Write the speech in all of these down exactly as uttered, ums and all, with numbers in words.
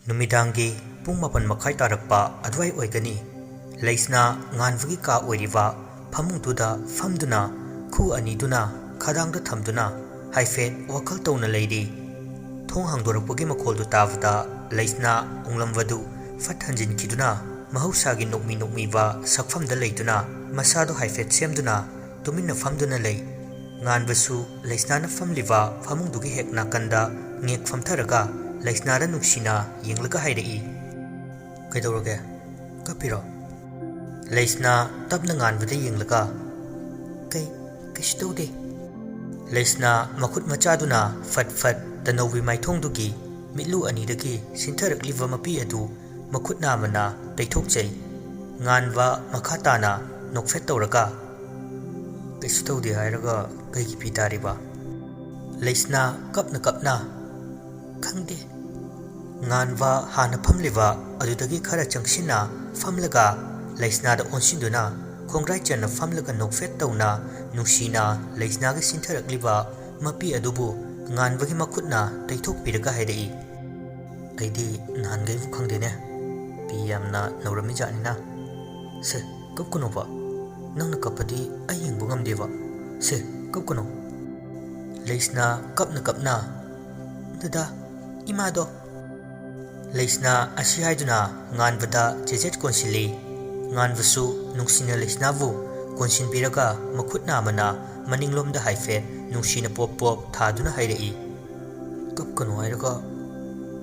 ꯅꯨꯃꯤꯗꯥꯡꯒꯤ ꯄꯨꯡ ꯃꯥꯄꯟ ꯃꯈꯥꯏ ꯇꯥꯔꯛꯄ ꯑꯗꯨꯋꯥꯏ ꯑꯣꯏꯒꯅꯤ꯫ ꯂꯩꯁꯅꯥ ꯉꯥꯟꯕꯒꯤ ꯀꯥ ꯑꯣꯏꯔꯤꯕ ꯐꯃꯨꯡꯗꯨꯗ ꯐꯝꯗꯨꯅ ꯈꯨ ꯑꯅꯤꯗꯨꯅ ꯈꯗꯥꯡꯗ ꯊꯝꯗꯨꯅ ꯍꯥꯏꯐꯦꯠ ꯋꯥꯈꯜ ꯇꯧꯅ ꯂꯩꯔꯤ꯫ ꯊꯣꯡ ꯍꯥꯡꯗꯣꯔꯛꯄꯒꯤ ꯃꯈꯣꯜꯗꯨ ꯇꯥꯕꯗ ꯂꯩꯁꯅꯥ ꯎꯪꯂꯝꯕꯗꯨ ꯐꯠ ꯍꯟꯖꯤꯟꯈꯤꯗꯨꯅ ꯃꯍꯧꯁꯥꯒꯤ ꯅꯣꯛꯃꯤ ꯅꯣꯛꯃꯤꯕ ꯁꯛꯐꯝꯗ ꯂꯩꯗꯨꯅ ꯃꯁꯥꯗꯨ ꯍꯥꯏꯐꯦꯠ ꯁꯦꯝꯗꯨꯅ ꯇꯨꯃꯤꯟꯅ ꯐꯝꯗꯨꯅ ꯂꯩ꯫ ꯉꯥꯟꯕꯁꯨ ꯂꯩꯁꯅꯥꯅ ꯐꯝꯂꯤꯕ ꯐꯃꯨꯡꯗꯨꯒꯤ ꯍꯦꯛ ꯅꯥꯀꯟꯗ ꯉꯦꯛ ꯐꯝꯊꯔꯒ ꯂꯩꯁꯅꯥꯗ ꯅꯨꯡꯁꯤꯅ ꯌꯦꯡꯂꯒ ꯍꯥꯏꯔꯛꯏ, "ꯀꯩꯗꯧꯔꯒꯦ? ꯀꯞꯄꯤꯔꯣ?" ꯂꯩꯁꯅꯥ ꯇꯞꯅ ꯉꯥꯟꯕꯗ ꯌꯦꯡꯂꯒ, "ꯀꯩ, ꯀꯩꯁꯨ ꯇꯧꯗꯦ꯫" ꯂꯩꯁꯅꯥ ꯃꯈꯨꯠ ꯃꯆꯥꯗꯨꯅ ꯐꯠ ꯐꯠ ꯇꯅꯧꯒꯤ ꯃꯥꯏꯊꯣꯡꯗꯨꯒꯤ ꯃꯤꯠꯂꯨ ꯑꯅꯤꯗꯒꯤ ꯁꯤꯟꯊꯔꯛꯂꯤꯕ ꯃꯄꯤ ꯑꯗꯨ ꯃꯈꯨꯠ ꯅꯥꯝꯃꯅ ꯇꯩꯊꯣꯛꯆꯩ꯫ ꯉꯥꯟꯕ ꯃꯈꯥ ꯇꯥꯅ ꯅꯣꯛꯐꯦꯠ ꯇꯧꯔꯒ, "ꯀꯩꯁꯨ ꯇꯧꯗꯦ ꯍꯥꯏꯔꯒ ꯀꯩꯒꯤ ꯄꯤ ꯇꯥꯔꯤꯕ?" ꯂꯩꯁꯅꯥ ꯀꯞꯅ ꯀꯞꯅ, "ꯈꯪꯗꯦ꯫" ꯉꯥꯟꯕ ꯍꯥꯟꯅ ꯐꯝꯂꯤꯕ ꯑꯗꯨꯗꯒꯤ ꯈꯔ ꯆꯪꯁꯤꯟꯅ ꯐꯝꯂꯒ ꯂꯩꯁꯅꯥꯗ ꯑꯣꯟꯁꯤꯟꯗꯨꯅ ꯈꯣꯡꯒ꯭ꯔꯥꯏ ꯆꯟꯅ ꯐꯝꯂꯒ ꯅꯣꯛꯐꯦꯠ ꯇꯧꯅ ꯅꯨꯡꯁꯤꯅ ꯂꯩꯁꯅꯥꯒꯤ ꯁꯤꯟꯊꯔꯛꯂꯤꯕ ꯃꯄꯤ ꯑꯗꯨꯕꯨ ꯉꯥꯟꯕꯒꯤ ꯃꯈꯨꯠꯅ ꯇꯩꯊꯣꯛꯄꯤꯔꯒ ꯍꯥꯏꯔꯛꯏ, "ꯑꯩꯗꯤ ꯅꯍꯥꯟꯈꯩꯕꯨ ꯈꯪꯗꯦꯅꯦ꯫ ꯄꯤ ꯌꯥꯝꯅ ꯅꯧꯔꯝꯃꯤ ꯖꯥꯠꯅꯤꯅ꯫ ꯁꯦ, ꯀꯞꯀꯅꯣꯕ꯫ ꯅꯪꯅ ꯀꯞꯄꯗꯤ ꯑꯩ ꯌꯦꯡꯕ ꯉꯝꯗꯦꯕ꯫ ꯁꯦ, ꯀꯞꯀꯅꯣ꯫" ꯂꯩꯁꯅꯥ ꯀꯞꯅ ꯀꯞꯅ, "ꯗꯗꯥ, ꯏꯃꯥꯗꯣ꯫" ꯂꯩꯁꯅꯥ ꯑꯁꯤ ꯍꯥꯏꯗꯨꯅ ꯉꯥꯟꯕꯗ ꯆꯦꯖꯦꯠ ꯀꯣꯟꯁꯤꯜꯂꯤ꯫ ꯉꯥꯟꯕꯁꯨ ꯅꯨꯡꯁꯤꯅ ꯂꯩꯁꯅꯥꯕꯨ ꯀꯣꯟꯁꯤꯟꯕꯤꯔꯒ ꯃꯈꯨꯠ ꯅꯥꯝꯃꯅ ꯃꯅꯤꯡꯂꯣꯝꯗ ꯍꯥꯏꯐꯦꯠ ꯅꯨꯡꯁꯤꯅ ꯄꯣꯞ ꯄꯣꯞ ꯊꯥꯗꯨꯅ ꯍꯥꯏꯔꯛꯏ, "ꯀꯞꯀꯅꯨ ꯍꯥꯏꯔꯒ?"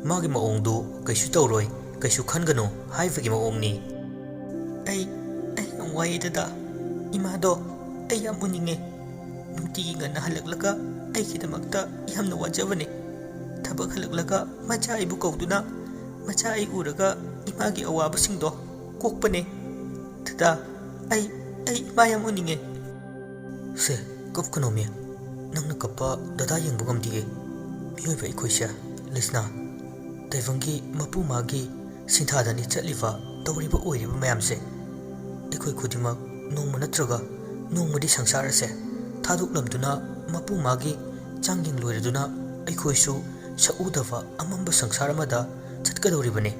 ꯃꯥꯒꯤ ꯃꯑꯣꯡꯗꯨ "ꯀꯩꯁꯨ ꯇꯧꯔꯣꯏ, ꯀꯩꯁꯨ ꯈꯟꯒꯅꯨ" ꯍꯥꯏꯕꯒꯤ ꯃꯑꯣꯡꯅꯤ꯫ "ꯑꯩ, ꯑꯩ ꯌꯥꯝ ꯋꯥꯏꯌꯦ ꯗꯗꯥ꯫ ꯏꯃꯥꯗꯣ ꯑꯩ ꯌꯥꯝ ꯎꯅꯤꯡꯉꯦ꯫ ꯅꯨꯡꯇꯤꯒꯤ ꯉꯟꯅ ꯍꯜꯂꯛꯂꯒ ꯑꯩꯒꯤꯗꯃꯛꯇ ꯌꯥꯝꯅ ꯋꯥꯖꯕꯅꯦ꯫ ꯊꯕꯛ ꯍꯜꯂꯛꯂꯒ ꯃꯆꯥ ꯑꯩꯕꯨ ꯀꯧꯗꯨꯅ ꯃꯆꯥ ꯑꯩ ꯎꯔꯒ ꯏꯃꯥꯒꯤ ꯑꯋꯥꯕꯁꯤꯡꯗꯣ ꯀꯣꯛꯄꯅꯦ꯫ ꯗꯗꯥ, ꯑꯩ, ꯑꯩ ꯏꯃꯥ ꯌꯥꯝ ꯎꯅꯤꯡꯉꯦ꯫" "ꯁꯦ, ꯀꯞꯀꯅꯣꯃꯤ꯫ ꯅꯪꯅ ꯀꯞꯄ ꯗꯗꯥ ꯌꯦꯡꯕ ꯉꯝꯗꯤꯌꯦ꯫ ꯃꯤꯑꯣꯏꯕ ꯑꯩꯈꯣꯏꯁꯦ, ꯂꯩꯁꯅꯥ꯫ ꯇꯥꯏꯕꯪꯒꯤ ꯃꯄꯨ ꯃꯥꯒꯤ ꯁꯤꯟꯊꯥꯗꯅꯤ ꯆꯠꯂꯤꯕ, ꯇꯧꯔꯤꯕ ꯑꯣꯏꯔꯤꯕ ꯃꯌꯥꯝꯁꯦ꯫ ꯑꯩꯈꯣꯏ ꯈꯨꯗꯤꯡꯃꯛ ꯅꯣꯡꯃ ꯅꯠꯇ꯭ꯔꯒ ꯅꯣꯡꯃꯗꯤ ꯁꯪꯁꯥꯔ ꯑꯁꯦ ꯊꯥꯗꯣꯛꯂꯝꯗꯨꯅ, ꯃꯄꯨ ꯃꯥꯒꯤ ꯆꯥꯡꯌꯦꯡ ꯂꯣꯏꯔꯗꯨꯅ, ꯑꯩꯈꯣꯏꯁꯨ ꯁꯛꯎꯗꯕ ꯑꯃꯝꯕ ꯁꯪꯁꯥꯔ ꯑꯃꯗ ꯆꯠꯀꯗꯧꯔꯤꯕꯅꯤ꯫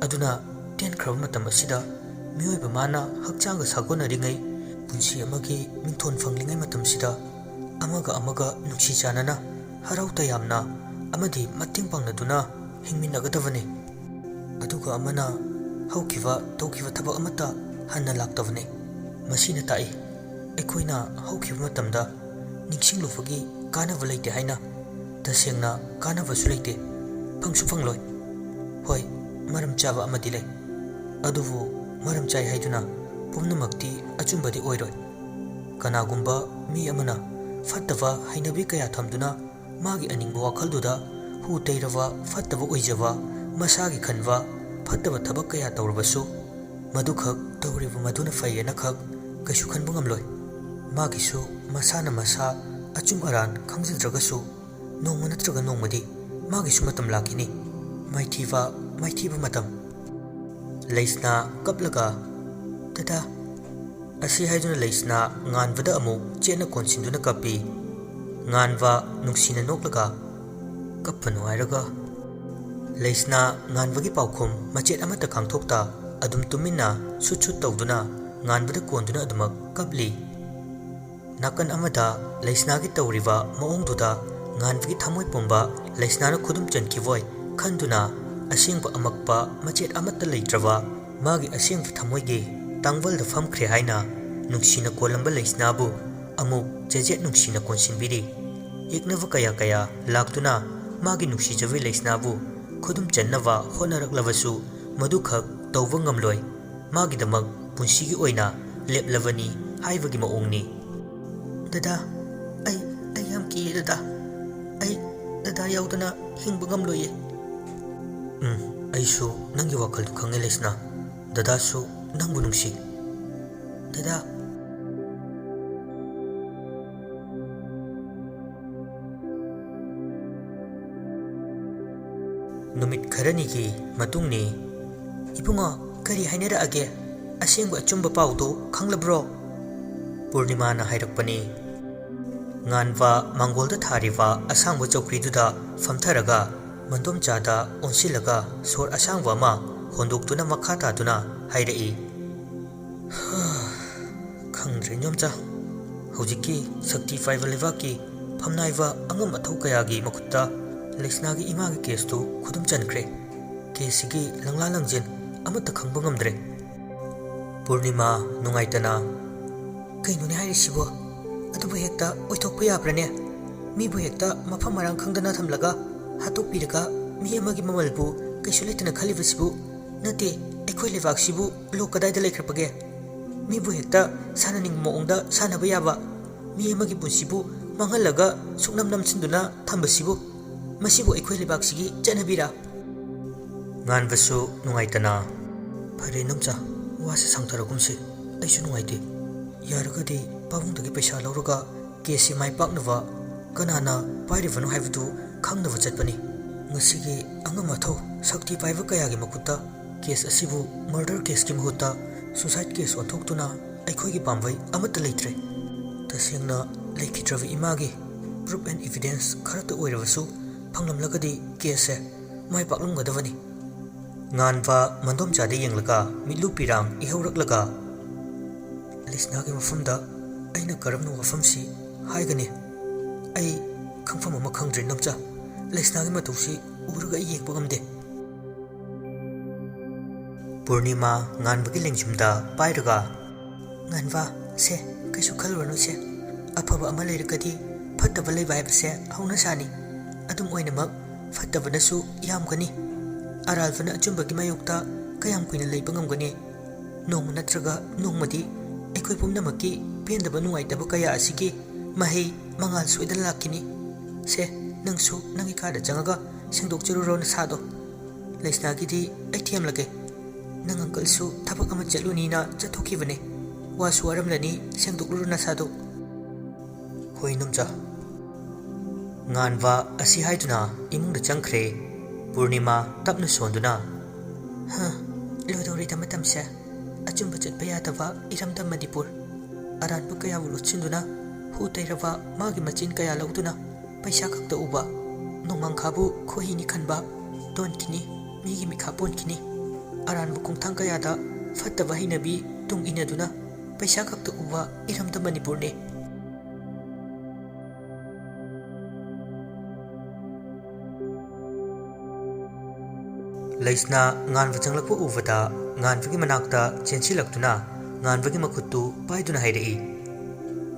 ꯑꯗꯨꯅ ꯇꯦꯟꯈ꯭ꯔꯕ ꯃꯇꯝ ꯑꯁꯤꯗ ꯃꯤꯑꯣꯏꯕ ꯃꯥꯅ ꯍꯛꯆꯥꯡꯒ ꯁꯥꯒꯣꯟꯅꯔꯤꯉꯩ, ꯄꯨꯟꯁꯤ ꯑꯃꯒꯤ ꯃꯤꯡꯊꯣꯟ ꯐꯪꯂꯤꯉꯩ ꯃꯇꯝꯁꯤꯗ ꯑꯃꯒ ꯑꯃꯒ ꯅꯨꯡꯁꯤ ꯆꯥꯟꯅꯅ, ꯍꯔꯥꯎ ꯇꯌꯥꯝꯅ ꯑꯃꯗꯤ ꯃꯇꯦꯡ ꯄꯥꯡꯅꯗꯨꯅ ꯍꯤꯡꯃꯤꯟꯅꯒꯗꯕꯅꯤ꯫ ꯑꯗꯨꯒ ꯑꯃꯅ ꯍꯧꯈꯤꯕ ꯇꯧꯈꯤꯕ ꯊꯕꯛ ꯑꯃꯠꯇ ꯍꯟꯅ ꯂꯥꯛꯇꯕꯅꯤ꯫ ꯃꯁꯤꯅ ꯇꯥꯛꯏ, ꯑꯩꯈꯣꯏꯅ ꯍꯧꯈꯤꯕ ꯃꯇꯝꯗ ꯅꯤꯡꯁꯤꯡꯂꯨꯕꯒꯤ ꯀꯥꯟꯅꯕ ꯂꯩꯇꯦ ꯍꯥꯏꯅ꯫ ꯇꯁꯦꯡꯅ ꯀꯥꯟꯅꯕꯁꯨ ꯂꯩꯇꯦ, ꯐꯪꯁꯨ ꯐꯪꯂꯣꯏ꯫ ꯍꯣꯏ, ꯃꯔꯝ ꯆꯥꯕ ꯑꯃꯗꯤ ꯂꯩ, ꯑꯗꯨꯕꯨ ꯃꯔꯝ ꯆꯥꯏ ꯍꯥꯏꯗꯨꯅ ꯄꯨꯝꯅꯃꯛꯇꯤ ꯑꯆꯨꯝꯕꯗꯤ ꯑꯣꯏꯔꯣꯏ꯫ ꯀꯅꯥꯒꯨꯝꯕ ꯃꯤ ꯑꯃꯅ ꯐꯠꯇꯕ ꯍꯩꯅꯕꯤ ꯀꯌꯥ ꯊꯝꯗꯨꯅ ꯃꯥꯒꯤ ꯑꯅꯤꯡꯕ ꯋꯥꯈꯜꯗꯨꯗ ꯍꯨ ꯇꯩꯔꯕ ꯐꯠꯇꯕ ꯑꯣꯏꯖꯕ, ꯃꯁꯥꯒꯤ ꯈꯟꯕ ꯐꯠꯇꯕ ꯊꯕꯛ ꯀꯌꯥ ꯇꯧꯔꯕꯁꯨ, ꯃꯗꯨꯈꯛ ꯇꯧꯔꯤꯕ ꯃꯗꯨꯅ ꯐꯩꯌꯦꯅ ꯈꯛ ꯀꯩꯁꯨ ꯈꯟꯕ ꯉꯝꯂꯣꯏ꯫ ꯃꯥꯒꯤꯁꯨ ꯃꯁꯥꯅ ꯃꯁꯥ ꯑꯆꯨꯝ ꯑꯔꯥꯟ ꯈꯪꯖꯗ꯭ꯔꯒꯁꯨ, ꯅꯣꯡꯃ ꯅꯠꯇ꯭ꯔꯒ ꯅꯣꯡꯃꯗꯤ ꯃꯥꯒꯤꯁꯨ ꯃꯇꯝ ꯂꯥꯛꯈꯤꯅꯤ꯫ ꯃꯥꯏꯊꯤꯕ, ꯃꯥꯏꯊꯤꯕ ꯃꯇꯝ꯫ ꯂꯩꯁꯅꯥ ꯀꯞꯂꯒ, "ꯗꯗꯥ," ꯑꯁꯤ ꯍꯥꯏꯗꯨꯅ ꯂꯩꯁꯅꯥ ꯉꯥꯟꯕꯗ ꯑꯃꯨꯛ ꯆꯦꯠꯅ ꯀꯣꯟꯁꯤꯟꯗꯨꯅ ꯀꯞꯄꯤ꯫ ꯉꯥꯟꯕ ꯅꯨꯡꯁꯤꯅ ꯅꯣꯛꯂꯒ, "ꯀꯞꯄꯅꯨ ꯍꯥꯏꯔꯒ?" ꯂꯩꯁꯅꯥ ꯉꯥꯟꯕꯒꯤ ꯄꯥꯎꯈꯨꯝ ꯃꯆꯦꯠ ꯑꯃꯠꯇ ꯈꯥꯡꯊꯣꯛꯇ ꯑꯗꯨꯝ ꯇꯨꯃꯤꯟꯅ ꯁꯨꯠ ꯁꯨꯠ ꯇꯧꯗꯨꯅ ꯉꯥꯟꯕꯗ ꯀꯣꯟꯗꯨꯅ ꯑꯗꯨꯃꯛ ꯀꯞꯂꯤ꯫ ꯅꯥꯀꯟ ꯑꯃꯗ ꯂꯩꯁꯅꯥꯒꯤ ꯇꯧꯔꯤꯕ ꯃꯑꯣꯡꯗꯨꯗ ꯉꯥꯟꯕꯒꯤ ꯊꯃꯣꯏ ꯄꯨꯝꯕ ꯂꯩꯁꯅꯥꯅ ꯈꯨꯗꯨꯝ ꯆꯟꯈꯤꯕꯣꯏ ꯈꯟꯗꯨꯅ, ꯑꯁꯦꯡꯕ ꯑꯃꯛꯄ ꯃꯆꯦꯠ ꯑꯃꯠꯇ ꯂꯩꯇ꯭ꯔꯕ ꯃꯥꯒꯤ ꯑꯁꯦꯡꯕ ꯊꯃꯣꯏꯒꯤ ꯇꯥꯡꯕꯜꯗ ꯐꯝꯈ꯭ꯔꯦ ꯍꯥꯏꯅ ꯅꯨꯡꯁꯤꯅ ꯀꯣꯜꯂꯝꯕ ꯂꯩꯁꯅꯥꯕꯨ ꯑꯃꯨꯛ ꯆꯦꯖꯦꯠ ꯅꯨꯡꯁꯤꯅ ꯀꯣꯟꯁꯤꯟꯕꯤꯔꯤ꯫ ꯌꯦꯛꯅꯕ ꯀꯌꯥ ꯀꯌꯥ ꯂꯥꯛꯇꯨꯅ ꯃꯥꯒꯤ ꯅꯨꯡꯁꯤꯖꯕꯤ ꯂꯩꯁꯅꯥꯕꯨ ꯈꯨꯗꯨꯝ ꯆꯟꯅꯕ ꯍꯣꯠꯅꯔꯛꯂꯕꯁꯨ, ꯃꯗꯨꯈꯛ ꯇꯧꯕ ꯉꯝꯂꯣꯏ꯫ ꯃꯥꯒꯤꯗꯃꯛ ꯄꯨꯟꯁꯤꯒꯤ ꯑꯣꯏꯅ ꯂꯦꯞꯂꯕꯅꯤ ꯍꯥꯏꯕꯒꯤ ꯃꯑꯣꯡꯅꯤ꯫ "ꯗꯗꯥ, ꯑꯩ, ꯑꯩ ꯌꯥꯝ ꯀꯤꯌꯦ ꯗꯗꯥ꯫ ꯑꯩ ꯗꯗꯥ ꯌꯥꯎꯗꯅ ꯍꯤꯡꯕ ꯉꯝꯂꯣꯏꯌꯦ꯫" "ꯎꯝ, ꯑꯩꯁꯨ ꯅꯪꯒꯤ ꯋꯥꯈꯜꯗꯨ ꯈꯪꯉꯦ ꯂꯩꯁꯅꯥ꯫ ꯗꯗꯥꯁꯨ ꯅꯪꯕꯨ ꯅꯨꯡꯁꯤ꯫ ꯗꯗꯥ꯫" ꯅꯨꯃꯤꯠ ꯈꯔꯅꯤꯒꯤ ꯃꯇꯨꯡꯅꯤ꯫ "ꯏꯕꯨꯡꯉꯣ, ꯀꯔꯤ ꯍꯥꯏꯅꯔꯛꯑꯒꯦ? ꯑꯁꯦꯡꯕ ꯑꯆꯨꯝꯕ ꯄꯥꯎꯗꯣ ꯈꯪꯂꯕ꯭ꯔꯣ?" ꯄꯨꯔꯅꯤꯃꯥꯅ ꯍꯥꯏꯔꯛꯄꯅꯤ꯫ ꯉꯥꯟꯕ ꯃꯥꯡꯒꯣꯜꯗ ꯊꯥꯔꯤꯕ ꯑꯁꯥꯡꯕ ꯆꯧꯀ꯭ꯔꯤꯗꯨꯗ ꯐꯝꯊꯔꯒ ꯃꯟꯗꯣꯝꯆꯥꯗ ꯑꯣꯟꯁꯤꯜꯂꯒ ꯁꯣꯔ ꯑꯁꯥꯡꯕ ꯑꯃ ꯍꯣꯟꯗꯣꯛꯇꯨꯅ ꯃꯈꯥ ꯇꯥꯗꯨꯅ ꯍꯥꯏꯔꯛꯏ, "ꯈꯪꯗ꯭ꯔꯦ ꯏꯟꯗꯣꯝꯆꯥ, ꯍꯧꯖꯤꯛꯀꯤ ꯁꯛꯇꯤ ꯄꯥꯏꯕ ꯂꯩꯕꯥꯛꯀꯤ ꯐꯝꯅꯥꯏꯕ ꯑꯉꯝ ꯑꯊꯧ ꯀꯌꯥꯒꯤ ꯃꯈꯨꯠꯇ ꯂꯩꯁꯅꯥꯒꯤ ꯏꯃꯥꯒꯤ ꯀꯦꯁꯇꯨ ꯈꯨꯗꯨꯝ ꯆꯟꯈ꯭ꯔꯦ꯫ ꯀꯦꯁꯁꯤꯒꯤ ꯂꯪꯂꯥ ꯂꯪꯖꯦꯟ ꯑꯃꯠꯇ ꯈꯪꯕ ꯉꯝꯗ꯭ꯔꯦ꯫" ꯄꯨꯔꯅꯤꯃꯥ ꯅꯨꯡꯉꯥꯏꯇꯅ, "ꯀꯩꯅꯣꯅꯦ ꯍꯥꯏꯔꯤꯁꯤꯕꯣ? ꯑꯗꯨꯕꯨ ꯍꯦꯛꯇ ꯑꯣꯏꯊꯣꯛꯄ ꯌꯥꯕ꯭ꯔꯅꯦ? ꯃꯤꯕꯨ ꯍꯦꯛꯇ ꯃꯐꯝ ꯃꯔꯥꯡ ꯈꯪꯗꯅ ꯊꯝꯂꯒ ꯍꯥꯠꯇꯣꯛꯄꯤꯔꯒ ꯃꯤ ꯑꯃꯒꯤ ꯃꯃꯜꯕꯨ ꯀꯩꯁꯨ ꯂꯩꯇꯅ ꯈꯜꯂꯤꯕꯁꯤꯕꯨ? ꯅꯠꯇꯦ, ꯑꯩꯈꯣꯏ ꯂꯩꯕꯥꯛꯁꯤꯕꯨ ꯂꯣ ꯀꯗꯥꯏꯗ ꯂꯩꯈ꯭ꯔꯕꯒꯦ? ꯃꯤꯕꯨ ꯍꯦꯛꯇ ꯁꯥꯟꯅꯅꯤꯡꯕ ꯃꯑꯣꯡꯗ ꯁꯥꯟꯅꯕ ꯌꯥꯕ, ꯃꯤ ꯑꯃꯒꯤ ꯄꯨꯟꯁꯤꯕꯨ ꯃꯥꯡꯍꯜꯂꯒ ꯁꯨꯛꯅꯝ ꯅꯝꯁꯤꯟꯗꯨꯅ ꯊꯝꯕꯁꯤꯕꯨ? ꯃꯁꯤꯕꯨ ꯑꯩꯈꯣꯏ ꯂꯩꯕꯥꯛꯁꯤꯒꯤ ꯆꯠꯅꯕꯤꯔꯥ?" ꯉꯥꯟꯕꯁꯨ ꯅꯨꯡꯉꯥꯏꯇꯅ, "ꯐꯔꯦ ꯏꯟꯗꯣꯝꯆꯥ, ꯋꯥꯁꯦ ꯁꯥꯡꯊꯔꯒꯨꯝꯁꯤ, ꯑꯩꯁꯨ ꯅꯨꯡꯉꯥꯏꯇꯦ꯫ ꯌꯥꯔꯒꯗꯤ ꯄꯥꯕꯨꯡꯗꯒꯤ ꯄꯩꯁꯥ ꯂꯧꯔꯒ ꯀꯦꯁꯁꯤ ꯃꯥꯏ ꯄꯥꯛꯅꯕ, ꯀꯅꯥꯅ ꯄꯥꯏꯔꯤꯕꯅꯣ ꯍꯥꯏꯕꯗꯨ ꯈꯪꯅꯕ ꯆꯠꯄꯅꯤ꯫ ꯉꯁꯤꯒꯤ ꯑꯉꯝ ꯑꯊꯧ ꯁꯛꯇꯤ ꯄꯥꯏꯕ ꯀꯌꯥꯒꯤ ꯃꯈꯨꯠꯇ ꯀꯦꯁ ꯑꯁꯤꯕꯨ ꯃꯔꯗꯔ ꯀꯦꯁꯀꯤ ꯃꯍꯨꯠꯇ ꯁꯨꯁꯥꯏꯠ ꯀꯦꯁ ꯑꯣꯟꯊꯣꯛꯇꯨꯅ ꯑꯩꯈꯣꯏꯒꯤ ꯄꯥꯝꯕꯩ ꯑꯃꯠꯇ ꯂꯩꯇ꯭ꯔꯦ꯫ ꯇꯁꯦꯡꯅ ꯂꯩꯈꯤꯗ꯭ꯔꯕ ꯏꯃꯥꯒꯤ ꯄ꯭ꯔꯨꯐ ꯑꯦꯟ ꯏꯚꯤꯗꯦꯟꯁ ꯈꯔꯇ ꯑꯣꯏꯔꯕꯁꯨ ꯐꯪꯂꯝꯂꯒꯗꯤ ꯀꯦꯁꯁꯦ ꯃꯥꯏ ꯄꯥꯛꯂꯝꯒꯗꯕꯅꯤ꯫" ꯉꯥꯟꯕ ꯃꯟꯗꯣꯝꯆꯥꯗ ꯌꯦꯡꯂꯒ ꯃꯤꯠꯂꯨ ꯄꯤꯔꯥꯡ ꯏꯍꯧꯔꯛꯂꯒ, "ꯂꯩꯁꯅꯥꯒꯤ ꯃꯐꯝꯗ ꯑꯩꯅ ꯀꯔꯝꯅ ꯋꯥꯐꯝꯁꯤ ꯍꯥꯏꯒꯅꯤ? ꯑꯩ ꯈꯪꯐꯝ ꯑꯃ ꯈꯪꯗ꯭ꯔꯦ ꯏꯟꯗꯣꯝꯆꯥ꯫ ꯂꯩꯁꯅꯥꯒꯤ ꯃꯇꯧꯁꯤ ꯎꯔꯒ ꯑꯩ ꯌꯦꯡꯕ ꯉꯝꯗꯦ꯫" ꯄꯨꯔꯅꯤꯃꯥ ꯉꯥꯟꯕꯒꯤ ꯂꯦꯡꯖꯨꯝꯗ ꯄꯥꯏꯔꯒ, "ꯉꯥꯟꯕ, ꯁꯦ, ꯀꯩꯁꯨ ꯈꯜꯂꯨꯔꯅꯨ ꯁꯦ꯫ ꯑꯐꯕ ꯑꯃ ꯂꯩꯔꯒꯗꯤ ꯐꯠꯇꯕ ꯂꯩꯕ ꯍꯥꯏꯕꯁꯦ ꯍꯧꯅ ꯁꯥꯅꯤ꯫ ꯑꯗꯨꯝ ꯑꯣꯏꯅꯃꯛ ꯐꯠꯇꯕꯅꯁꯨ ꯌꯥꯝꯒꯅꯤ꯫ ꯑꯔꯥꯟꯕꯅ ꯑꯆꯨꯝꯕꯒꯤ ꯃꯥꯌꯣꯛꯇ ꯀꯌꯥꯝ ꯀꯨꯏꯅ ꯂꯩꯕ ꯉꯝꯒꯅꯤ? ꯅꯣꯡꯃ ꯅꯠꯇ꯭ꯔꯒ ꯅꯣꯡꯃꯗꯤ ꯑꯩꯈꯣꯏ ꯄꯨꯝꯅꯃꯛꯀꯤ ꯄꯦꯟꯗꯕ ꯅꯨꯡꯉꯥꯏꯇꯕ ꯀꯌꯥ ꯑꯁꯤꯒꯤ ꯃꯍꯩ ꯃꯉꯥꯜ ꯁꯣꯏꯗꯅ ꯂꯥꯛꯈꯤꯅꯤ꯫ ꯁꯦ, ꯅꯪꯁꯨ ꯅꯪꯒꯤ ꯀꯥꯗ ꯆꯪꯉꯒ ꯁꯦꯡꯗꯣꯛꯆꯔꯨꯔꯣ ꯅꯁꯥꯗꯣ꯫ ꯂꯩꯁꯅꯥꯒꯤꯗꯤ ꯑꯩ ꯊꯦꯝꯂꯒꯦ꯫ ꯅꯪ ꯑꯪꯀꯜꯁꯨ ꯊꯕꯛ ꯑꯃ ꯆꯠꯂꯨꯅꯤꯅ ꯆꯠꯊꯣꯛꯈꯤꯕꯅꯦ꯫ ꯋꯥꯁꯨ ꯋꯥꯔꯝꯂꯅꯤ, ꯁꯦꯡꯗꯣꯛꯂꯨꯔꯣ ꯅꯁꯥꯗꯣ꯫" "ꯍꯣꯏ ꯏꯟꯗꯣꯝꯆꯥ꯫" ꯉꯥꯟꯕ ꯑꯁꯤ ꯍꯥꯏꯗꯨꯅ ꯏꯃꯨꯡꯗ ꯆꯪꯈ꯭ꯔꯦ꯫ ꯄꯨꯔꯅꯤꯃꯥ ꯇꯞꯅ ꯁꯣꯟꯗꯨꯅ, "ꯍ, ꯂꯣꯏꯗꯧꯔꯤꯗ ꯃꯇꯝꯁꯦ꯫ ꯑꯆꯨꯝꯕ ꯆꯠꯄ ꯌꯥꯗꯕ ꯏꯔꯝꯗꯝ ꯃꯅꯤꯄꯨꯔ꯫ ꯑꯔꯥꯟꯕ ꯀꯌꯥꯕꯨ ꯂꯣꯠꯁꯤꯟꯗꯨꯅ ꯍꯨ ꯇꯩꯔꯕ ꯃꯥꯒꯤ ꯃꯆꯤꯟ ꯀꯌꯥ ꯂꯧꯗꯨꯅ ꯄꯩꯁꯥ ꯈꯛꯇ ꯎꯕ, ꯅꯣꯡꯃꯥꯡꯈꯥꯕꯨ ꯈꯣꯏꯍꯤꯅꯤ ꯈꯟꯕ ꯇꯣꯟꯈꯤꯅꯤ, ꯃꯤꯒꯤ ꯃꯤꯈꯥ ꯄꯣꯟꯈꯤꯅꯤ꯫ ꯑꯔꯥꯟꯕ ꯈꯣꯡꯊꯥꯡ ꯀꯌꯥꯗ ꯐꯠꯇꯕ ꯍꯩꯅꯕꯤ ꯇꯨꯡ ꯏꯟꯅꯗꯨꯅ ꯄꯩꯁꯥ ꯈꯛꯇ ꯎꯕ ꯏꯔꯝꯗꯝ ꯃꯅꯤꯄꯨꯔꯅꯤ꯫" ꯂꯩꯁꯅꯥ ꯉꯥꯟꯕ ꯆꯪꯂꯛꯄ ꯎꯕꯗ ꯉꯥꯟꯕꯒꯤ ꯃꯅꯥꯛꯇ ꯆꯦꯟꯁꯤꯜꯂꯛꯇꯨꯅ ꯉꯥꯟꯕꯒꯤ ꯃꯈꯨꯠꯇꯨ ꯄꯥꯏꯗꯨꯅ ꯍꯥꯏꯔꯛꯏ,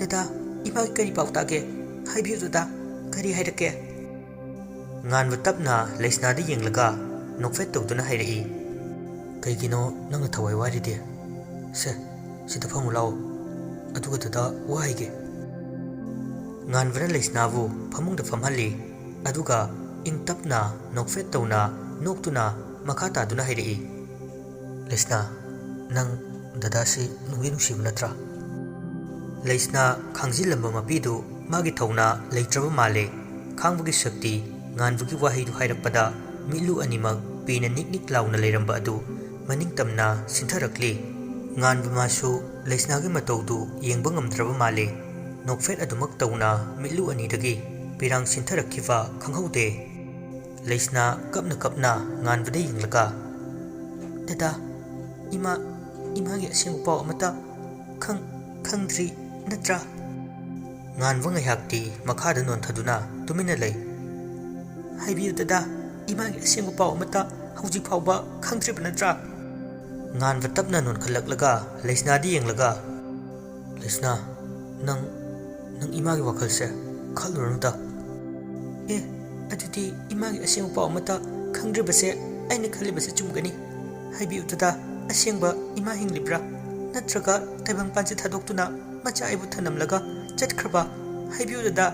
"ꯗꯗꯥ, ꯏꯃꯥꯒꯤ ꯀꯔꯤ ꯄꯥꯎ ꯇꯥꯒꯦ? ꯍꯥꯏꯕꯤꯌꯨ ꯗꯗꯥ, ꯀꯔꯤ ꯍꯥꯏꯔꯛꯀꯦ?" ꯉꯥꯟꯕ ꯇꯞꯅ ꯂꯩꯁꯅꯥꯗ ꯌꯦꯡꯂꯒ ꯅꯣꯛꯐꯦꯠ ꯇꯧꯗꯨꯅ ꯍꯥꯏꯔꯛꯏ, "ꯀꯩꯒꯤꯅꯣ ꯅꯪꯅ ꯊꯋꯥꯏ ꯋꯥꯔꯤꯗꯤ? ꯁꯦ, ꯁꯤꯗ ꯐꯝꯃꯨ ꯂꯥꯛꯑꯣ, ꯑꯗꯨꯒ ꯗꯗꯥ ꯋꯥ ꯍꯥꯏꯒꯦ꯫" ꯉꯥꯟꯕꯅ ꯂꯩꯁꯅꯥꯕꯨ ꯐꯃꯨꯡꯗ ꯐꯝꯍꯜꯂꯤ, ꯑꯗꯨꯒ ꯏꯪ ꯇꯞꯅ ꯅꯣꯛꯐꯦꯠ ꯇꯧꯅ ꯅꯣꯛꯇꯨꯅ ꯃꯈꯥ ꯇꯥꯗꯨꯅ ꯍꯥꯏꯔꯛꯏ, "ꯂꯩꯁꯅꯥ, ꯅꯪ ꯗꯗꯥꯁꯤ ꯅꯨꯡꯗꯤ ꯅꯨꯡꯁꯤꯕ ꯅꯠꯇ꯭ꯔꯥ?" ꯂꯩꯁꯅꯥ ꯈꯥꯡꯖꯤꯜꯂꯝꯕ ꯃꯄꯤꯗꯨ ꯃꯥꯒꯤ ꯊꯧꯅꯥ ꯂꯩꯇ꯭ꯔꯕ ꯃꯥꯜꯂꯦ꯫ ꯈꯥꯡꯕꯒꯤ ꯁꯛꯇꯤ ꯉꯥꯟꯕꯒꯤ ꯋꯥꯍꯩꯗꯨ ꯍꯥꯏꯔꯛꯄꯗ ꯃꯤꯠꯂꯨ ꯑꯅꯤꯃꯛ ꯄꯤꯅ ꯅꯤꯛ ꯅꯤꯛ ꯂꯥꯎꯅ ꯂꯩꯔꯝꯕ ꯑꯗꯨ ꯃꯅꯤꯡ ꯇꯝꯅ ꯁꯤꯟꯊꯔꯛꯂꯤ꯫ ꯉꯥꯟꯕ ꯃꯥꯁꯨ ꯂꯩꯁꯅꯥꯒꯤ ꯃꯇꯧꯗꯨ ꯌꯦꯡꯕ ꯉꯝꯗ꯭ꯔꯕ ꯃꯥꯜꯂꯦ꯫ ꯅꯣꯛꯐꯦꯠ ꯑꯗꯨꯃꯛ ꯇꯧꯅ ꯃꯤꯠꯂꯨ ꯑꯅꯤꯗꯒꯤ ꯄꯤꯔꯥꯡ ꯁꯤꯟꯊꯔꯛꯈꯤꯕ ꯈꯪꯍꯧꯗꯦ꯫ ꯂꯩꯁꯅꯥ ꯀꯞꯅ ꯀꯞꯅ ꯉꯥꯟꯕꯗ ꯌꯦꯡꯂꯒ, "ꯗꯗꯥ, ꯏꯃꯥ, ꯏꯃꯥꯒꯤ ꯑꯁꯦꯡꯕ ꯄꯥꯎ ꯑꯃꯠꯇ ꯈꯪ-, ꯈꯪꯗ꯭ꯔꯤ ꯅꯠꯇ꯭ꯔꯥ?" ꯉꯥꯟꯕ ꯉꯥꯏꯍꯥꯛꯇꯤ ꯃꯈꯥꯗ ꯅꯣꯟꯊꯗꯨꯅ ꯇꯨꯃꯤꯟꯅ ꯂꯩ꯫ "ꯍꯥꯏꯕꯤꯌꯨ ꯗꯗꯥ, ꯏꯃꯥꯒꯤ ꯑꯁꯦꯡꯕ ꯄꯥꯎ ꯑꯃꯠꯇ ꯍꯧꯖꯤꯛ ꯐꯥꯎꯕ ꯈꯪꯗ꯭ꯔꯤꯕ ꯅꯠꯇ꯭ꯔꯥ?" ꯉꯥꯟꯕ ꯇꯞꯅ ꯅꯣꯟꯈꯠꯂꯛꯂꯒ ꯂꯩꯁꯅꯥꯗ ꯌꯦꯡꯂꯒ, "ꯂꯩꯁꯅꯥ, ꯅꯪ, ꯅꯪ ꯏꯃꯥꯒꯤ ꯋꯥꯈꯜꯁꯦ ꯈꯜꯂꯨꯔꯅꯨꯗ꯫" "ꯑꯦ, ꯑꯗꯨꯗꯤ ꯏꯃꯥꯒꯤ ꯑꯁꯦꯡꯕ ꯄꯥꯎ ꯑꯃꯠꯇ ꯈꯪꯗ꯭ꯔꯤꯕꯁꯦ ꯑꯩꯅ ꯈꯜꯂꯤꯕꯁꯦ ꯆꯨꯝꯒꯅꯤ꯫ ꯍꯥꯏꯕꯤꯌꯨ ꯗꯗꯥ, ꯑꯁꯦꯡꯕ ꯏꯃꯥ ꯍꯤꯡꯂꯤꯕ꯭ꯔꯥ? ꯅꯠꯇ꯭ꯔꯒ ꯇꯥꯏꯕꯪꯄꯥꯟꯁꯦ ꯊꯥꯗꯣꯛꯇꯨꯅ ꯃꯆꯥ ꯑꯩꯕꯨ ꯊꯅꯝꯂꯒ ꯆꯠꯈ꯭ꯔꯕ? ꯍꯥꯏꯕꯤꯌꯨ ꯗꯗꯥ꯫"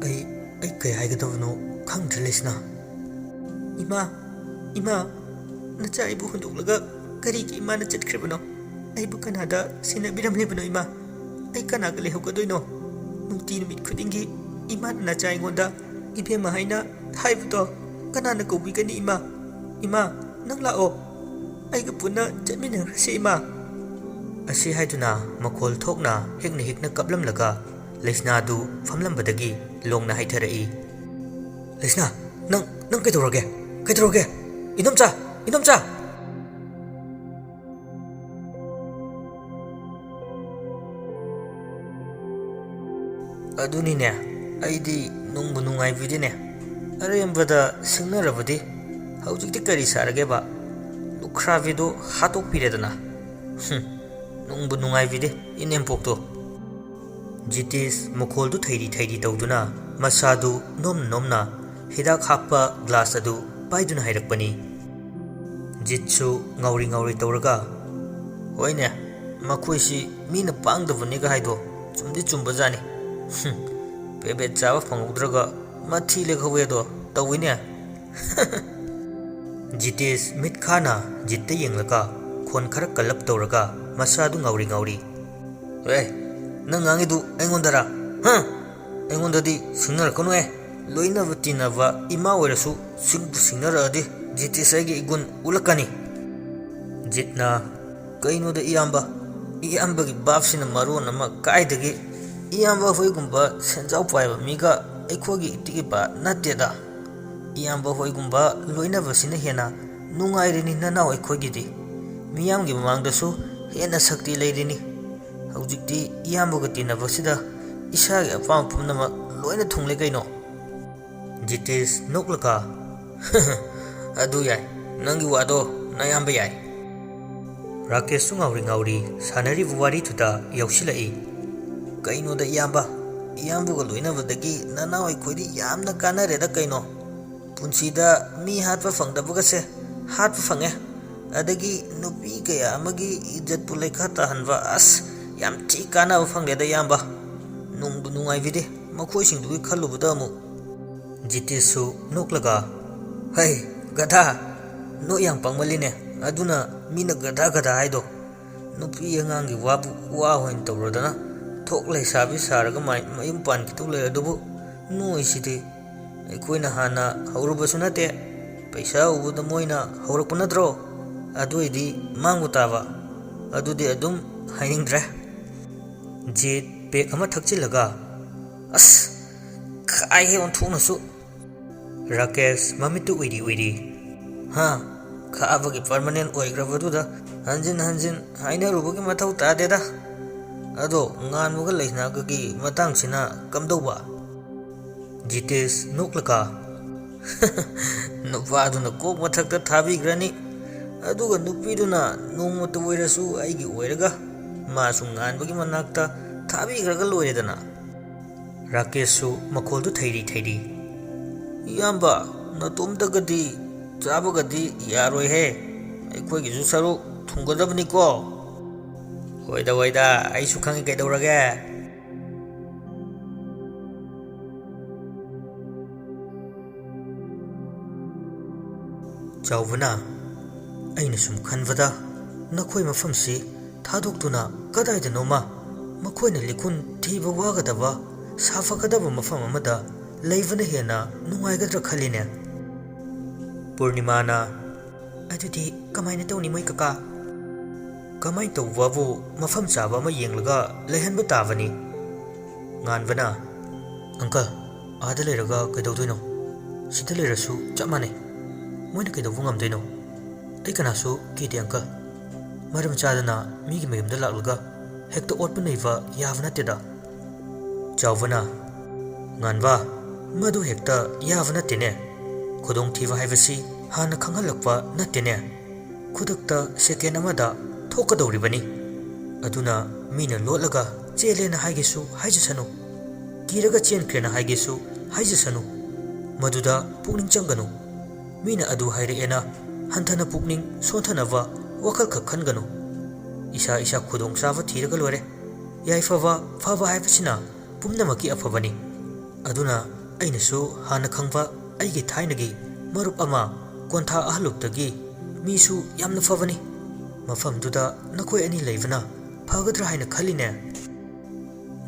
"ꯑꯩ, ꯑꯩ ꯀꯩ ꯍꯥꯏꯒꯗꯕꯅꯣ ꯈꯪꯗ꯭ꯔꯦ ꯂꯩꯁꯅꯥ꯫" "ꯏꯃꯥ, ꯏꯃꯥ, ꯅꯆꯥ ꯑꯩꯕꯨ ꯍꯨꯟꯗꯣꯛꯂꯒ ꯀꯔꯤꯒꯤ ꯏꯃꯥꯅ ꯆꯠꯈ꯭ꯔꯤꯕꯅꯣ? ꯑꯩꯕꯨ ꯀꯅꯥꯗ ꯁꯤꯟꯅꯕꯤꯔꯝꯂꯤꯕꯅꯣ ꯏꯃꯥ? ꯑꯩ ꯀꯅꯥꯒ ꯂꯩꯍꯧꯒꯗꯣꯏꯅꯣ? ꯅꯨꯡꯇꯤ ꯅꯨꯃꯤꯠ ꯈꯨꯗꯤꯡꯒꯤ ꯏꯃꯥꯅ ꯅꯆꯥ ꯑꯩꯉꯣꯟꯗ ꯏꯕꯦꯝꯃ ꯍꯥꯏꯅ ꯍꯥꯏꯕꯗꯣ?" ꯀꯅꯥꯅ ꯀꯧꯕꯤꯒꯅꯤ ꯏꯃꯥ? ꯏꯃꯥ, ꯅꯪ ꯂꯥꯛꯑꯣ, ꯑꯩꯒ ꯄꯨꯟꯅ ꯆꯠꯃꯤꯟꯅꯈ꯭ꯔꯁꯤ ꯏꯃꯥ꯫ ꯑꯁꯤ ꯍꯥꯏꯗꯨꯅ ꯃꯈꯣꯜ ꯊꯣꯛꯅ ꯍꯦꯛꯅ ꯍꯦꯛꯅ ꯀꯞꯂꯝꯂꯒ ꯂꯩꯁꯅꯥꯗꯨ ꯐꯝꯂꯝꯕꯗꯒꯤ ꯂꯣꯡꯅ ꯍꯥꯏꯊꯔꯛꯏ꯫ ꯂꯩꯁꯅꯥ, ꯅꯪ, ꯅꯪ ꯀꯩꯗꯧꯔꯒꯦ? ꯀꯩꯗꯧꯔꯒꯦ? ꯏꯅꯣꯝꯆꯥ! ꯏꯅꯣꯝꯆꯥ! ꯑꯗꯨꯅꯤꯅꯦ, ꯑꯩꯗꯤ ꯅꯨꯡꯕꯨ ꯅꯨꯡꯉꯥꯏꯕꯤꯗꯦꯅꯦ꯫ ꯑꯔꯦꯝꯕꯗ ꯁꯤꯡꯅꯔꯕꯗꯤ ꯍꯧꯖꯤꯛꯇꯤ ꯀꯔꯤ ꯁꯥꯔꯒꯦꯕ? ꯂꯨꯈ꯭ꯔꯥꯕꯤꯗꯣ ꯍꯥꯠꯇꯣꯛꯄꯤꯔꯦꯗꯅ꯫ ꯍꯨꯝ, ꯅꯨꯡꯕꯨ ꯅꯨꯡꯉꯥꯏꯕꯤꯗꯦ ꯏꯅꯦꯝꯄꯣꯛꯇꯣ꯫ ꯖꯤꯇꯦꯁ ꯃꯈꯣꯜꯗꯨ ꯊꯩꯔꯤ ꯊꯩꯔꯤ ꯇꯧꯗꯨꯅ ꯃꯁꯥꯗꯨ ꯅꯣꯝ ꯅꯣꯝꯅ ꯍꯤꯗꯥꯛ ꯍꯥꯞꯄ ꯒ꯭ꯂꯥꯁ ꯑꯗꯨ ꯄꯥꯏꯗꯨꯅ ꯍꯥꯏꯔꯛꯄꯅꯤ꯫ ꯖꯤꯠꯁꯨ ꯉꯥꯎꯔꯤ ꯉꯥꯎꯔꯤ ꯇꯧꯔꯒ, "ꯍꯣꯏꯅꯦ, ꯃꯈꯣꯏꯁꯤ ꯃꯤꯅ ꯄꯥꯡꯗꯕꯅꯤꯒ ꯍꯥꯏꯗꯣ ꯆꯨꯝꯗꯤ ꯆꯨꯝꯕꯖꯥꯠꯅꯤ꯫ ꯍꯨꯝ, ꯄꯦꯕꯦꯠ ꯆꯥꯕ ꯐꯪꯍꯧꯗ꯭ꯔꯒ ꯃꯊꯤ ꯂꯦꯛꯍꯧꯋꯦꯗꯣ ꯇꯧꯏꯅꯦ꯫" ꯖꯤꯇꯦꯁ ꯃꯤꯠ ꯈꯥꯅ ꯖꯤꯠꯇ ꯌꯦꯡꯂꯒ ꯈꯣꯟ ꯈꯔ ꯀꯜꯂꯞ ꯇꯧꯔꯒ ꯃꯁꯥꯗꯨ ꯉꯥꯎꯔꯤ ꯉꯥꯎꯔꯤ, "ꯑꯦ, ꯅꯪ ꯉꯥꯡꯉꯤꯗꯨ ꯑꯩꯉꯣꯟꯗꯔꯥ? ꯍꯥ? ꯑꯩꯉꯣꯟꯗꯗꯤ ꯁꯤꯡꯅꯔꯛꯀꯅꯨꯍꯦ꯫ ꯂꯣꯏꯅꯕ ꯇꯤꯟꯅꯕ ꯏꯃꯥ ꯑꯣꯏꯔꯁꯨ ꯁꯤꯡꯕꯨ ꯁꯤꯡꯅꯔꯛꯑꯗꯤ ꯖꯤꯇꯦꯁ ꯑꯩꯒꯤ ꯏꯒꯨꯟ ꯎꯠꯂꯛꯀꯅꯤ꯫" ꯖꯤꯠꯅ, "ꯀꯩꯅꯣꯗ ꯏꯌꯥꯝꯕ, ꯏꯌꯥꯝꯕꯒꯤ ꯚꯥꯞꯁꯤꯅ ꯃꯔꯣꯟ ꯑꯃ ꯀꯥꯏꯗꯒꯤ? ꯏꯌꯥꯝꯕ ꯍꯣꯏꯒꯨꯝꯕ ꯁꯦꯟꯖꯥꯎ ꯄꯥꯏꯕ ꯃꯤꯒ ꯑꯩꯈꯣꯏꯒꯤ ꯏꯇꯤꯛ ꯏꯄꯥ ꯅꯠꯇꯦꯗ꯫ ꯏꯌꯥꯝꯕ ꯍꯣꯏꯒꯨꯝꯕ ꯂꯣꯏꯅꯕꯁꯤꯅ ꯍꯦꯟꯅ ꯅꯨꯡꯉꯥꯏꯔꯤꯅꯤ ꯅꯅꯥꯎ ꯑꯩꯈꯣꯏꯒꯤꯗꯤ꯫ ꯃꯤꯌꯥꯝꯒꯤ ꯃꯃꯥꯡꯗꯁꯨ ꯍꯦꯟꯅ ꯁꯛꯇꯤ ꯂꯩꯔꯤꯅꯤ꯫ ꯍꯧꯖꯤꯛꯇꯤ ꯏꯌꯥꯝꯕꯒ ꯇꯤꯟꯅꯕꯁꯤꯗ ꯏꯁꯥꯒꯤ ꯑꯄꯥꯝꯕ ꯄꯨꯝꯅꯃꯛ ꯂꯣꯏꯅ ꯊꯨꯡꯂꯦ ꯀꯩꯅꯣ꯫" ꯖꯤꯇꯦꯁ ꯅꯣꯛꯂꯒ, "ꯑꯗꯨ ꯌꯥꯏ, ꯅꯪꯒꯤ ꯋꯥꯗꯣ ꯅꯌꯥꯝꯕ ꯌꯥꯏ꯫" ꯔꯥꯀꯦꯁꯁꯨ ꯉꯥꯎꯔꯤ ꯉꯥꯎꯔꯤ ꯁꯥꯟꯅꯔꯤꯕ ꯋꯥꯔꯤꯗꯨꯗ ꯌꯥꯎꯁꯤꯜꯂꯛꯏ꯫ "ꯀꯩꯅꯣꯗ ꯏꯌꯥꯝꯕ, ꯏꯌꯥꯝꯕꯒ ꯂꯣꯏꯅꯕꯗꯒꯤ ꯅꯅꯥꯎ ꯑꯩꯈꯣꯏꯗꯤ ꯌꯥꯝꯅ ꯀꯥꯟꯅꯔꯦꯗ ꯀꯩꯅꯣ꯫ ꯄꯨꯟꯁꯤꯗ ꯃꯤ ꯍꯥꯠꯄ ꯐꯪꯗꯕꯒꯁꯦ ꯍꯥꯠꯄ ꯐꯪꯉꯦ꯫ ꯑꯗꯒꯤ ꯅꯨꯄꯤ ꯀꯌꯥ ꯑꯃꯒꯤ ꯏꯖꯠꯄꯨ ꯂꯩꯈꯥ ꯇꯥꯍꯟꯕ, ꯑꯁ, ꯌꯥꯝ ꯊꯤ ꯀꯥꯟꯅꯕ ꯐꯪꯂꯦꯗ ꯏꯌꯥꯝꯕ꯫ ꯅꯨꯡꯕꯨ ꯅꯨꯡꯉꯥꯏꯕꯤꯗꯦ ꯃꯈꯣꯏꯁꯤꯡꯗꯨꯒꯤ ꯈꯜꯂꯨꯕꯗ ꯑꯃꯨꯛ꯫" ꯖꯤꯇꯦꯁꯁꯨ ꯅꯣꯛꯂꯒ, "ꯍꯩ, ꯒꯙꯥ, ꯅꯣꯏ ꯌꯥꯝ ꯄꯪꯃꯜꯂꯤꯅꯦ꯫ ꯑꯗꯨꯅ ꯃꯤꯅ ꯒꯙꯥ ꯒꯙꯥ ꯍꯥꯏꯗꯣ꯫ ꯅꯨꯄꯤ ꯑꯉꯥꯡꯒꯤ ꯋꯥꯕꯨ ꯋꯥ ꯑꯣꯏꯅ ꯇꯧꯔꯗꯅ ꯊꯣꯛ ꯂꯩꯁꯥꯕꯤ ꯁꯥꯔꯒ ꯃꯥꯏ ꯃꯌꯨꯝ ꯄꯥꯟꯈꯤꯗꯧ ꯂꯩꯔꯗꯨꯕꯨ ꯅꯣꯏꯁꯤꯗꯤ꯫ ꯑꯩꯈꯣꯏꯅ ꯍꯥꯟꯅ ꯍꯧꯔꯨꯕꯁꯨ ꯅꯠꯇꯦ꯫ ꯄꯩꯁꯥ ꯎꯕꯗ ꯃꯣꯏꯅ ꯍꯧꯔꯛꯄ ꯅꯠꯇ꯭ꯔꯣ? ꯑꯗꯨ ꯑꯣꯏꯗꯤ ꯃꯥꯡꯕ ꯇꯥꯕ꯫ ꯑꯗꯨꯗꯤ ꯑꯗꯨꯝ ꯍꯥꯏꯅꯤꯡꯗ꯭ꯔꯦ꯫ ꯖꯤꯠ ꯄꯦꯛ ꯑꯃ ꯊꯛꯆꯤꯜꯂꯒ, "ꯑꯁ, ꯈꯥꯏꯍꯦ ꯑꯣꯟꯊꯣꯛꯅꯁꯨ!" ꯔꯥꯀꯦꯁ ꯃꯃꯤꯠꯇꯨ ꯎꯏꯔꯤ ꯎꯏꯔꯤ, "ꯍꯥ? ꯈꯥꯕꯒꯤ ꯄꯔꯃꯅꯦꯟ ꯑꯣꯏꯈ꯭ꯔꯕꯗꯨꯗ ꯍꯟꯖꯤꯟ ꯍꯟꯖꯤꯟ ꯍꯥꯏꯅꯔꯨꯕꯒꯤ ꯃꯊꯧ ꯇꯥꯗꯦꯗ꯫ ꯑꯗꯣ ꯉꯥꯟꯕꯒ ꯂꯩꯁꯅꯥꯒꯒꯤ ꯃꯇꯥꯡꯁꯤꯅ ꯀꯝꯗꯧꯕ?" ꯖꯤꯇꯦꯁ ꯅꯣꯛꯂꯒ, "ꯅꯨꯄꯥꯗꯨꯅ ꯀꯣꯛ ꯃꯊꯛꯇ ꯊꯥꯕꯤꯈ꯭ꯔꯅꯤ, ꯑꯗꯨꯒ ꯅꯨꯄꯤꯗꯨꯅ ꯅꯣꯡꯃꯇ ꯑꯣꯏꯔꯁꯨ ꯑꯩꯒꯤ ꯑꯣꯏꯔꯒ ꯃꯥꯁꯨ ꯉꯥꯟꯕꯒꯤ ꯃꯅꯥꯛꯇ ꯊꯥꯕꯤꯈ꯭ꯔꯒ ꯂꯣꯏꯔꯦꯗꯅ꯫" ꯔꯥꯀꯦꯁꯁꯨ ꯃꯈꯣꯜꯗꯨ ꯊꯩꯔꯤ ꯊꯩꯔꯤ, "ꯏꯌꯥꯝꯕ, ꯅꯇꯣꯝꯇꯒꯗꯤ ꯆꯥꯕꯒꯗꯤ ꯌꯥꯔꯣꯏꯍꯦ, ꯑꯩꯈꯣꯏꯒꯤꯁꯨ ꯁꯔꯨꯛ ꯊꯨꯡꯒꯗꯕꯅꯤꯀꯣ꯫" "ꯍꯣꯏꯗ ꯍꯣꯏꯗ, ꯑꯩꯁꯨ ꯈꯪꯉꯤ ꯀꯩꯗꯧꯔꯒꯦ꯫" ꯆꯥꯎꯕꯅ, "ꯑꯩꯅ ꯁꯨꯝ ꯈꯟꯕꯗ ꯅꯈꯣꯏ ꯃꯐꯝꯁꯤ ꯊꯥꯗꯣꯛꯇꯨꯅ ꯀꯗꯥꯏꯗꯅꯣꯃ ꯃꯈꯣꯏꯅ ꯂꯤꯈꯨꯟ ꯊꯤꯕ ꯋꯥꯒꯗꯕ, ꯁꯥꯐꯒꯗꯕ ꯃꯐꯝ ꯑꯃꯗ ꯂꯩꯕꯅ ꯍꯦꯟꯅ ꯅꯨꯡꯉꯥꯏꯒꯗ꯭ꯔꯥ ꯈꯜꯂꯤꯅꯦ꯫" ꯄꯨꯔꯅꯤꯃꯥꯅ, "ꯑꯗꯨꯗꯤ ꯀꯃꯥꯏꯅ ꯇꯧꯅꯤ ꯃꯣꯏ ꯀꯀꯥ?" "ꯀꯃꯥꯏꯅ ꯇꯧꯕꯕꯨ, ꯃꯐꯝ ꯆꯥꯕ ꯑꯃ ꯌꯦꯡꯂꯒ ꯂꯩꯍꯟꯕ ꯇꯥꯕꯅꯤ꯫" ꯉꯥꯟꯕꯅ, "ꯑꯪꯀꯜ, ꯑꯥꯗ ꯂꯩꯔꯒ ꯀꯩꯗꯧꯗꯣꯏꯅꯣ? ꯁꯤꯗ ꯂꯩꯔꯁꯨ ꯆꯞ ꯃꯥꯟꯅꯩ꯫ ꯃꯣꯏꯅ ꯀꯩꯗꯧꯕ ꯉꯝꯗꯣꯏꯅꯣ? ꯑꯩ ꯀꯅꯥꯁꯨ ꯀꯤꯗꯦ ꯑꯪꯀꯜ꯫ ꯃꯔꯝ ꯆꯥꯗꯅ ꯃꯤꯒꯤ ꯃꯌꯨꯝꯗ ꯂꯥꯛꯂꯒ ꯍꯦꯛꯇ ꯑꯣꯠꯄ ꯅꯩꯕ ꯌꯥꯕ ꯅꯠꯇꯦꯗ꯫" ꯆꯥꯎꯕꯅ, "ꯉꯥꯟꯕ, ꯃꯗꯨ ꯍꯦꯛꯇ ꯌꯥꯕ ꯅꯠꯇꯦꯅꯦ꯫ ꯈꯨꯗꯣꯡꯊꯤꯕ ꯍꯥꯏꯕꯁꯤ ꯍꯥꯟꯅ ꯈꯪꯍꯜꯂꯛꯄ ꯅꯠꯇꯦꯅꯦ꯫ ꯈꯨꯗꯛꯇ ꯁꯦꯀꯦꯟ ꯑꯃꯗ ꯊꯣꯛꯀꯗꯧꯔꯤꯕꯅꯤ꯫ ꯑꯗꯨꯅ ꯃꯤꯅ ꯂꯣꯠꯂꯒ ꯆꯦꯜꯂꯦꯅ ꯍꯥꯏꯒꯦꯁꯨ ꯍꯥꯏꯖꯁꯅꯨ, ꯀꯤꯔꯒ ꯆꯦꯟꯈ꯭ꯔꯦꯅ ꯍꯥꯏꯒꯦꯁꯨ ꯍꯥꯏꯖꯁꯅꯨ, ꯃꯗꯨꯗ ꯄꯨꯛꯅꯤꯡ ꯆꯪꯒꯅꯨ꯫ ꯃꯤꯅ ꯑꯗꯨ ꯍꯥꯏꯔꯛꯑꯦꯅ ꯍꯟꯊꯅ ꯄꯨꯛꯅꯤꯡ ꯁꯣꯟꯊꯅꯕ ꯋꯥꯈꯜ ꯈꯛ ꯈꯟꯒꯅꯨ꯫ ꯏꯁꯥ ꯏꯁꯥ ꯈꯨꯗꯣꯡꯆꯥꯕ ꯊꯤꯔꯒ ꯂꯣꯏꯔꯦ꯫ ꯌꯥꯏꯐꯕ, ꯐꯕ ꯍꯥꯏꯕꯁꯤꯅ ꯄꯨꯝꯅꯃꯛꯀꯤ ꯑꯐꯕꯅꯤ꯫ ꯑꯗꯨꯅ ꯑꯩꯅꯁꯨ ꯍꯥꯟꯅ ꯈꯪꯕ ꯑꯩꯒꯤ ꯊꯥꯏꯅꯒꯤ ꯃꯔꯨꯞ ꯑꯃ ꯀꯣꯟꯊꯥ ꯑꯍꯜꯂꯨꯞꯇꯒꯤ ꯃꯤꯁꯨ ꯌꯥꯝꯅ ꯐꯕꯅꯤ꯫ ꯃꯐꯝꯗꯨꯗ ꯅꯈꯣꯏ ꯑꯅꯤ ꯂꯩꯕꯅ ꯐꯒꯗ꯭ꯔꯥ ꯍꯥꯏꯅ ꯈꯜꯂꯤꯅꯦ꯫"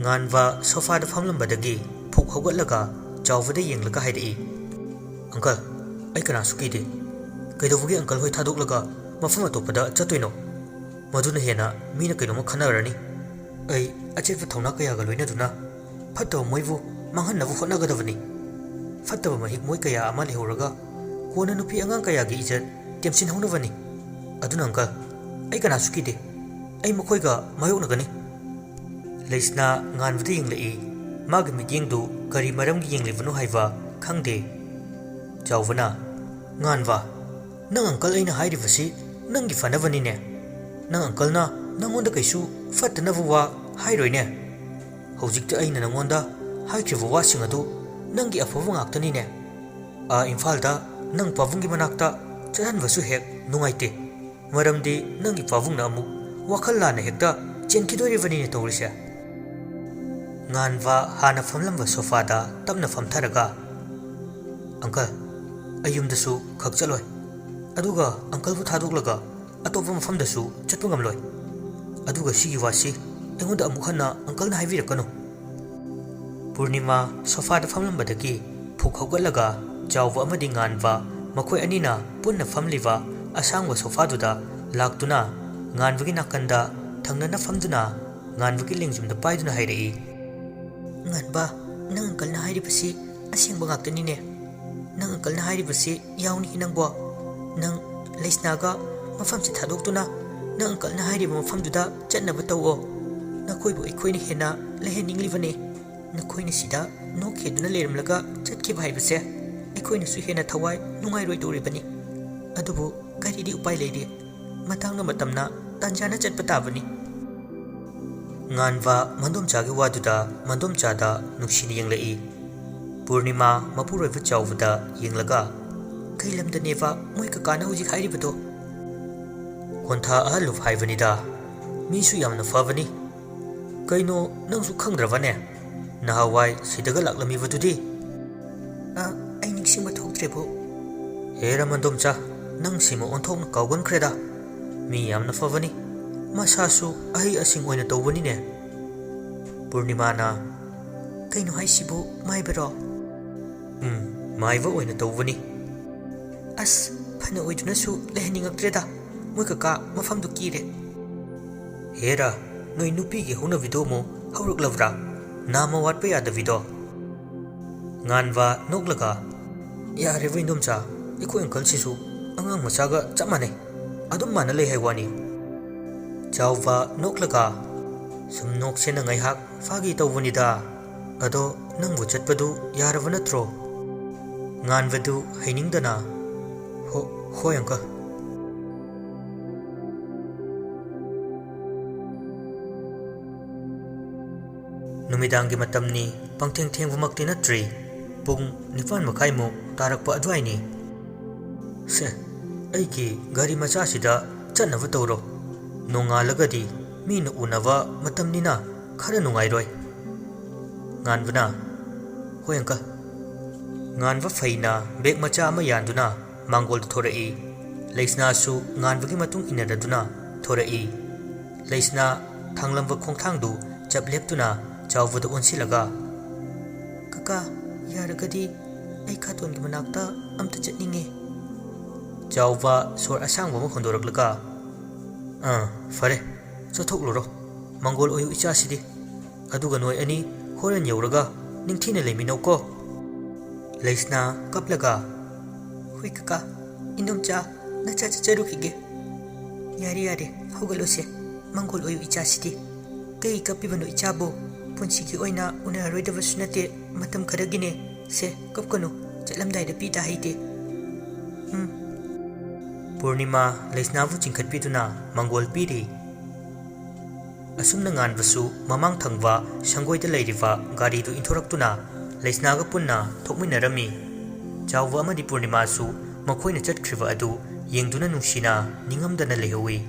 ꯉꯥꯟꯕ ꯁꯣꯐꯥꯗ ꯐꯝꯂꯝꯕꯗꯒꯤ ꯐꯨꯛ ꯍꯧꯒꯠꯂꯒ ꯆꯥꯎꯕꯗ ꯌꯦꯡꯂꯒ ꯍꯥꯏꯔꯛꯏ, "ꯑꯪꯀꯜ, ꯑꯩ ꯀꯅꯥꯁꯨ ꯀꯤꯗꯦ꯫ ꯀꯩꯗꯧꯕꯒꯤ ꯑꯪꯀꯜ ꯍꯣꯏ ꯊꯥꯗꯣꯛꯂꯒ ꯃꯐꯝ ꯑꯇꯣꯞꯄꯗ ꯆꯠꯇꯣꯏꯅꯣ? ꯃꯗꯨꯅ ꯍꯦꯟꯅ ꯃꯤꯅ ꯀꯩꯅꯣꯝꯃ ꯈꯟꯅꯔꯅꯤ꯫ ꯑꯩ ꯑꯆꯦꯠꯄ ꯊꯧꯅꯥ ꯀꯌꯥꯒ ꯂꯣꯏꯅꯗꯨꯅ ꯐꯠꯇꯕ ꯃꯣꯏꯕꯨ ꯃꯥꯡꯍꯟꯅꯕ ꯍꯣꯠꯅꯒꯗꯕꯅꯤ꯫ ꯐꯠꯇꯕ ꯃꯍꯤꯛ ꯃꯣꯏ ꯀꯌꯥ ꯑꯃ ꯂꯩꯍꯧꯔꯒ ꯀꯣꯟꯅ ꯅꯨꯄꯤ ꯑꯉꯥꯡ ꯀꯌꯥꯒꯤ ꯏꯖꯠ ꯇꯦꯝꯁꯤꯟꯍꯧꯅꯕꯅꯤ꯫ ꯑꯗꯨꯅ ꯑꯪꯀꯜ, ꯑꯩ ꯀꯅꯥꯁꯨ ꯀꯤꯗꯦ꯫ ꯑꯩ ꯃꯈꯣꯏꯒ ꯃꯥꯌꯣꯛꯅꯒꯅꯤ꯫" ꯂꯩꯁꯅꯥ ꯉꯥꯟꯕꯗ ꯌꯦꯡꯂꯛꯏ꯫ ꯃꯥꯒꯤ ꯃꯤꯠꯌꯦꯡꯗꯨ ꯀꯔꯤ ꯃꯔꯝꯒꯤ ꯌꯦꯡꯂꯤꯕꯅꯣ ꯍꯥꯏꯕ ꯈꯪꯗꯦ꯫ ꯆꯥꯎꯕꯅ, "ꯉꯥꯟꯕ, ꯅꯪ ꯑꯪꯀꯜ ꯑꯩꯅ ꯍꯥꯏꯔꯤꯕꯁꯤ ꯅꯪꯒꯤ ꯐꯅꯕꯅꯤꯅꯦ꯫ ꯅꯪ ꯑꯪꯀꯜꯅ ꯅꯪꯉꯣꯟꯗ ꯀꯩꯁꯨ ꯐꯠꯇꯅꯕ ꯋꯥ ꯍꯥꯏꯔꯣꯏꯅꯦ꯫ ꯍꯧꯖꯤꯛꯇ ꯑꯩꯅ ꯅꯪꯉꯣꯟꯗ ꯍꯥꯏꯈ꯭ꯔꯤꯕ ꯋꯥꯁꯤꯡ ꯑꯗꯨ ꯅꯪꯒꯤ ꯑꯐꯕ ꯉꯥꯛꯇꯅꯤꯅꯦ꯫ ꯑꯥ ꯏꯝꯐꯥꯜꯗ ꯅꯪ ꯄꯥꯕꯨꯡꯒꯤ ꯃꯅꯥꯛꯇ ꯆꯠꯍꯟꯕꯁꯨ ꯍꯦꯛ ꯅꯨꯡꯉꯥꯏꯇꯦ꯫ ꯃꯔꯝꯗꯤ ꯅꯪꯒꯤ ꯄꯥꯕꯨꯡꯅ ꯑꯃꯨꯛ ꯋꯥꯈꯜ ꯂꯥꯟꯅ ꯍꯦꯛꯇ ꯆꯦꯟꯈꯤꯗꯣꯔꯤꯕꯅꯤꯅꯦ ꯇꯧꯔꯤꯁꯦ꯫" ꯉꯥꯟꯕ ꯍꯥꯟꯅ ꯐꯝꯂꯝꯕ ꯁꯣꯐꯥꯗ ꯇꯞꯅ ꯐꯝꯊꯔꯒ, "ꯑꯪꯀꯜ, ꯑꯩ ꯌꯨꯝꯗꯁꯨ ꯈꯛ ꯆꯠꯂꯣꯏ꯫ ꯑꯗꯨꯒ ꯑꯪꯀꯜꯕꯨ ꯊꯥꯗꯣꯛꯂꯒ ꯑꯇꯣꯞꯄ ꯃꯐꯝꯗꯁꯨ ꯆꯠꯄ ꯉꯝꯂꯣꯏ꯫ ꯑꯗꯨꯒ ꯁꯤꯒꯤ ꯋꯥꯁꯤ ꯑꯩꯉꯣꯟꯗ ꯑꯃꯨꯛ ꯍꯟꯅ ꯑꯪꯀꯜꯅ ꯍꯥꯏꯕꯤꯔꯛꯀꯅꯨ꯫" ꯄꯨꯔꯅꯤꯃꯥ ꯁꯣꯐꯥꯗ ꯐꯝꯂꯝꯕꯗꯒꯤ ꯐꯨꯛ ꯍꯧꯒꯠꯂꯒ ꯆꯥꯎꯕ ꯑꯃꯗꯤ ꯉꯥꯟꯕ ꯃꯈꯣꯏ ꯑꯅꯤꯅ ꯄꯨꯟꯅ ꯐꯝꯂꯤꯕ ꯑꯁꯥꯡꯕ ꯁꯣꯐꯥꯗꯨꯗ ꯂꯥꯛꯇꯨꯅ ꯉꯥꯟꯕꯒꯤ ꯅꯥꯀꯟꯗ ꯊꯪꯅꯅ ꯐꯝꯗꯨꯅ ꯉꯥꯟꯕꯒꯤ ꯂꯦꯡꯖꯨꯝꯗ ꯄꯥꯏꯗꯨꯅ ꯍꯥꯏꯔꯛꯏ, "ꯉꯥꯟꯕ, ꯅꯪ ꯑꯪꯀꯜꯅ ꯍꯥꯏꯔꯤꯕꯁꯤ ꯑꯁꯦꯡꯕ ꯉꯥꯛꯇꯅꯤꯅꯦ꯫ ꯅꯪ ꯑꯪꯀꯜꯅ ꯍꯥꯏꯔꯤꯕꯁꯤ ꯌꯥꯎꯅꯤ ꯅꯪꯕꯣ꯫ ꯅꯪ ꯂꯩꯁꯅꯥꯒ ꯃꯐꯝꯁꯤ ꯊꯥꯗꯣꯛꯇꯨꯅ ꯅꯪ ꯑꯪꯀꯜꯅ ꯍꯥꯏꯔꯤꯕ ꯃꯐꯝꯗꯨꯗ ꯆꯠꯅꯕ ꯇꯧꯑꯣ꯫ ꯅꯈꯣꯏꯕꯨ ꯑꯩꯈꯣꯏꯅ ꯍꯦꯟꯅ ꯂꯩꯍꯟꯅꯤꯡꯂꯤꯕꯅꯤ꯫ ꯅꯈꯣꯏꯅ ꯁꯤꯗ ꯅꯣꯛꯈꯤꯗꯨꯅ ꯂꯩꯔꯝꯂꯒ ꯆꯠꯈꯤꯕ ꯍꯥꯏꯕꯁꯦ ꯑꯩꯈꯣꯏꯅꯁꯨ ꯍꯦꯟꯅ ꯊꯋꯥꯏ ꯅꯨꯡꯉꯥꯏꯔꯣꯏꯗꯧꯔꯤꯕꯅꯤ꯫ ꯑꯗꯨꯕꯨ ꯀꯔꯤꯗꯤ ꯎꯄꯥꯏ ꯂꯩꯔꯤ? ꯃꯇꯥꯡꯅ ꯃꯇꯝꯅ ꯇꯥꯟꯖꯥꯅ ꯆꯠꯄ ꯇꯥꯕꯅꯤ꯫" ꯉꯥꯟꯕ ꯃꯟꯗꯣꯝꯆꯥꯒꯤ ꯋꯥꯗꯨꯗ ꯃꯟꯗꯣꯝꯆꯥꯗ ꯅꯨꯡꯁꯤꯅ ꯌꯦꯡꯂꯛꯏ꯫ ꯄꯨꯔꯅꯤꯃꯥ ꯃꯄꯨꯔꯣꯏꯕ ꯆꯥꯎꯕꯗ ꯌꯦꯡꯂꯒ, "ꯀꯩ ꯂꯝꯗꯅꯦꯕ ꯃꯣꯏ ꯀꯀꯥꯅ ꯍꯧꯖꯤꯛ ꯍꯥꯏꯔꯤꯕꯗꯣ?" "ꯀꯣꯟꯊꯥ ꯑꯍꯜꯂꯨꯞ ꯍꯥꯏꯕꯅꯤꯗ꯫ ꯃꯤꯁꯨ ꯌꯥꯝꯅ ꯐꯕꯅꯤ꯫ ꯀꯩꯅꯣ, ꯅꯪꯁꯨ ꯈꯪꯗ꯭ꯔꯕꯅꯦ? ꯅꯍꯥꯟꯋꯥꯏ ꯁꯤꯗꯒ ꯂꯥꯛꯂꯝꯃꯤꯕꯗꯨꯗꯤ?" "ꯑ, ꯑꯩ ꯅꯤꯡꯁꯤꯡꯕ ꯊꯣꯛꯇ꯭ꯔꯦꯕꯨ꯫" "ꯍꯦꯔꯥ ꯃꯟꯗꯣꯝꯆꯥ, ꯅꯪ ꯁꯤꯃ ꯑꯣꯟꯊꯣꯛꯅ ꯀꯥꯎꯒꯟꯈ꯭ꯔꯦꯗ꯫ ꯃꯤ ꯌꯥꯝꯅ ꯐꯕꯅꯤ꯫ ꯃꯁꯥꯁꯨ ꯑꯍꯩ ꯑꯁꯤꯡ ꯑꯣꯏꯅ ꯇꯧꯕꯅꯤꯅꯦ꯫" ꯄꯨꯔꯅꯤꯃꯥꯅ, "ꯀꯩꯅꯣ ꯍꯥꯏꯁꯤꯕꯨ, ꯃꯥꯏꯕꯔꯣ?" ꯎꯝ, ꯃꯥꯏꯕ ꯑꯣꯏꯅ ꯇꯧꯕꯅꯤ꯫ ꯑꯁ, ꯐꯅ ꯑꯣꯏꯗꯨꯅꯁꯨ ꯂꯩꯍꯟꯅꯤꯡꯉꯛꯇ꯭ꯔꯦꯗ꯫ ꯃꯣꯏ ꯀꯀꯥ ꯃꯐꯝꯗꯨ ꯀꯤꯔꯦ꯫ ꯍꯦꯔꯥ, ꯅꯣꯏ ꯅꯨꯄꯤꯒꯤ ꯍꯧꯅꯕꯤꯗꯣ ꯑꯃꯨꯛ ꯍꯧꯔꯛꯂꯕ꯭ꯔꯥ? ꯅꯥꯝꯃ ꯋꯥꯠꯄ ꯌꯥꯗꯕꯤꯗꯣ꯫ ꯉꯥꯟꯕ ꯅꯣꯛꯂꯒ, "ꯌꯥꯔꯦꯕ ꯏꯟꯗꯣꯝꯆꯥ, ꯑꯩꯈꯣꯏ ꯑꯪꯀꯜꯁꯤꯁꯨ ꯑꯉꯥꯡ ꯃꯆꯥꯒ ꯆꯞ ꯃꯥꯟꯅꯩ꯫ ꯑꯗꯨꯝ ꯃꯥꯟꯅ ꯂꯩ ꯍꯥꯏ ꯋꯥꯅꯤ꯫" ꯆꯥꯎꯕ ꯅꯣꯛꯂꯒ, "ꯁꯨꯝ ꯅꯣꯛꯁꯦꯅ ꯉꯥꯏꯍꯥꯛ ꯐꯥꯒꯤ ꯇꯧꯕꯅꯤꯗ꯫ ꯑꯗꯣ ꯅꯪꯕꯨ ꯆꯠꯄꯗꯨ ꯌꯥꯔꯕ ꯅꯠꯇ꯭ꯔꯣ?" ꯉꯥꯟꯕꯗꯨ ꯍꯩꯅꯤꯡꯗꯅ, "ꯍꯣ-, ꯍꯣꯏ ꯑꯪꯀꯜ꯫" ꯅꯨꯃꯤꯗꯥꯡꯒꯤ ꯃꯇꯝꯅꯤ, ꯄꯪꯊꯦꯡ ꯊꯦꯡꯕꯃꯛꯇꯤ ꯅꯠꯇ꯭ꯔꯤ, ꯄꯨꯡ ꯅꯤꯄꯥꯟ ꯃꯈꯥꯏꯃꯨꯛ ꯇꯥꯔꯛꯄ ꯑꯗꯨꯋꯥꯏꯅꯤ꯫ "ꯁꯦ, ꯑꯩꯒꯤ ꯒꯥꯔꯤ ꯃꯆꯥꯁꯤꯗ ꯆꯠꯅꯕ ꯇꯧꯔꯣ꯫ ꯅꯣꯡꯉꯥꯜꯂꯒꯗꯤ ꯃꯤꯅ ꯎꯅꯕ ꯃꯇꯝꯅꯤꯅ ꯈꯔ ꯅꯨꯡꯉꯥꯏꯔꯣꯏ꯫" ꯉꯥꯟꯕꯅ, "ꯍꯣꯏ ꯑꯪꯀꯜ꯫" ꯉꯥꯟꯕ ꯐꯩꯅ ꯕꯦꯒ ꯃꯆꯥ ꯑꯃ ꯌꯥꯟꯗꯨꯅ ꯃꯥꯡꯒꯣꯜꯗ ꯊꯣꯔꯛꯏ꯫ ꯂꯩꯁꯅꯥꯁꯨ ꯉꯥꯟꯕꯒꯤ ꯃꯇꯨꯡ ꯏꯟꯅꯔꯗꯨꯅ ꯊꯣꯔꯛꯏ꯫ ꯂꯩꯁꯅꯥ ꯊꯥꯡꯂꯝꯕ ꯈꯣꯡꯊꯥꯡꯗꯨ ꯆꯞ ꯂꯦꯞꯇꯨꯅ ꯆꯥꯎꯕꯗ ꯑꯣꯟꯁꯤꯜꯂꯒ, "ꯀꯀꯥ, ꯌꯥꯔꯒꯗꯤ ꯑꯩ ꯈꯥꯇꯣꯟꯒꯤ ꯃꯅꯥꯛꯇ ꯑꯝꯇ ꯆꯠꯅꯤꯡꯉꯦ꯫" ꯆꯥꯎꯕ ꯁꯣꯔ ꯑꯁꯥꯡꯕ ꯑꯃ ꯍꯣꯟꯗꯣꯔꯛꯂꯒ, "ꯑꯥ, ꯐꯔꯦ, ꯆꯠꯊꯣꯛꯂꯨꯔꯣ꯫ ꯃꯪꯒꯣꯜ ꯑꯣꯏꯌꯨ ꯏꯆꯥꯁꯤꯗꯤ꯫ ꯑꯗꯨꯒ ꯅꯣꯏ ꯑꯅꯤ ꯍꯣꯔꯦꯟ ꯌꯧꯔꯒ ꯅꯤꯡꯊꯤꯅ ꯂꯩꯃꯤꯟꯅꯧꯀꯣ꯫" ꯂꯩꯁꯅꯥ ꯀꯞꯂꯒ, "ꯍꯣꯏ ꯀꯀꯥ, ꯏꯟꯗꯣꯝꯆꯥ, ꯅꯆꯥ ꯆꯠꯆꯔꯨꯈꯤꯒꯦ꯫" "ꯌꯥꯔꯦ, ꯌꯥꯔꯦ, ꯍꯧꯒꯠꯂꯣꯁꯦ꯫ ꯃꯪꯒꯣꯜ ꯑꯣꯏꯌꯨ ꯏꯆꯥꯁꯤꯗꯤ꯫ ꯀꯩ ꯀꯞꯄꯤꯕꯅꯣ ꯏꯆꯥꯕꯨ? ꯄꯨꯟꯁꯤꯒꯤ ꯑꯣꯏꯅ ꯎꯅꯔꯔꯣꯏꯗꯕꯁꯨ ꯅꯠꯇꯦ, ꯃꯇꯝ ꯈꯔꯒꯤꯅꯦ꯫ ꯁꯦ, ꯀꯞꯀꯅꯨ, ꯆꯠꯂꯝꯗꯥꯏꯗ ꯄꯤ ꯇꯥꯍꯩꯗꯦ꯫" ꯎꯝ꯫ ꯄꯨꯔꯅꯤꯃꯥ ꯂꯩꯁꯅꯥꯕꯨ ꯆꯤꯡꯈꯠꯄꯤꯗꯨꯅ ꯃꯪꯒꯣꯜ ꯄꯤꯔꯤ꯫ ꯑꯁꯨꯝꯅ ꯉꯥꯟꯕꯁꯨ ꯃꯃꯥꯡ ꯊꯪꯕ ꯁꯪꯒꯣꯏꯗ ꯂꯩꯔꯤꯕ ꯒꯥꯔꯤꯗꯨ ꯏꯟꯊꯣꯔꯛꯇꯨꯅ ꯂꯩꯁꯅꯥꯒ ꯄꯨꯟꯅ ꯊꯣꯛꯃꯤꯟꯅꯔꯝꯃꯤ꯫ ꯆꯥꯎꯕ ꯑꯃꯗꯤ ꯄꯨꯔꯅꯤꯃꯥꯁꯨ ꯃꯈꯣꯏꯅ ꯆꯠꯈ꯭ꯔꯤꯕ ꯑꯗꯨ ꯌꯦꯡꯗꯨꯅ ꯅꯨꯡꯁꯤꯅ ꯅꯤꯡꯉꯝꯗꯅ ꯂꯩꯍꯧꯏ꯫